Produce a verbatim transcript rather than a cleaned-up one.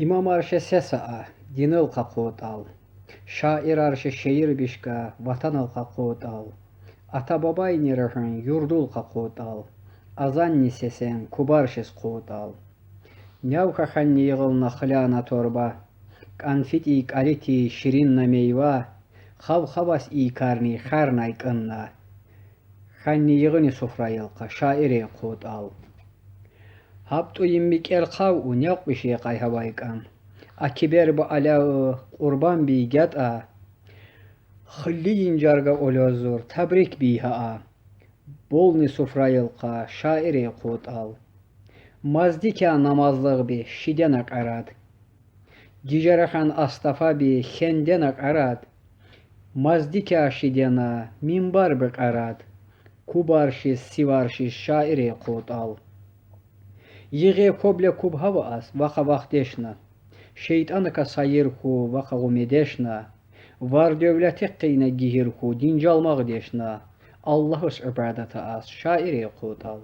Имамарше сес аа, динал къакъутӀал. Шаирарше шеир бишка, ватанал къакъутӀал. Ата-бабайни рухӀун юрдул къакъутӀал. Азанни сесен кубаршес къутӀал. Нявха ханни йигъална хъилана торба. КӀанфитӀи, кӀалити, ширинна мейва. Хав-хавас ийкарни харнай кӀанна. Ханни йигъини суфра йылкъа, шаире къутӀал. ГьабтӀу йимми кӀел хъав у, някъбиш йикъай гьавай кӀан. Акибер ба аляв, къурбан бий гятӀа. Хилли йин жарга олозур, табрик бий гьа а. Болни суфра йылкъа, шаире къутӀал. Маздикя намазлугъ би, шидена кьарад. Гижарахан Астафа би, хендена кьарад. Маздикя шидена, минбар би кьарад. Кубаршиз, сиваршиз, шаире къутӀал. Йигъе кобля куб гьава ас, ваха вах дешна. ШейтӀанка сайир хьу, ваха гъумедешна. Вар-девлетихъ къейна гигьир хьу, динжалмагъ дешна. Аллагьас ибадата ас, шаире къутӀал.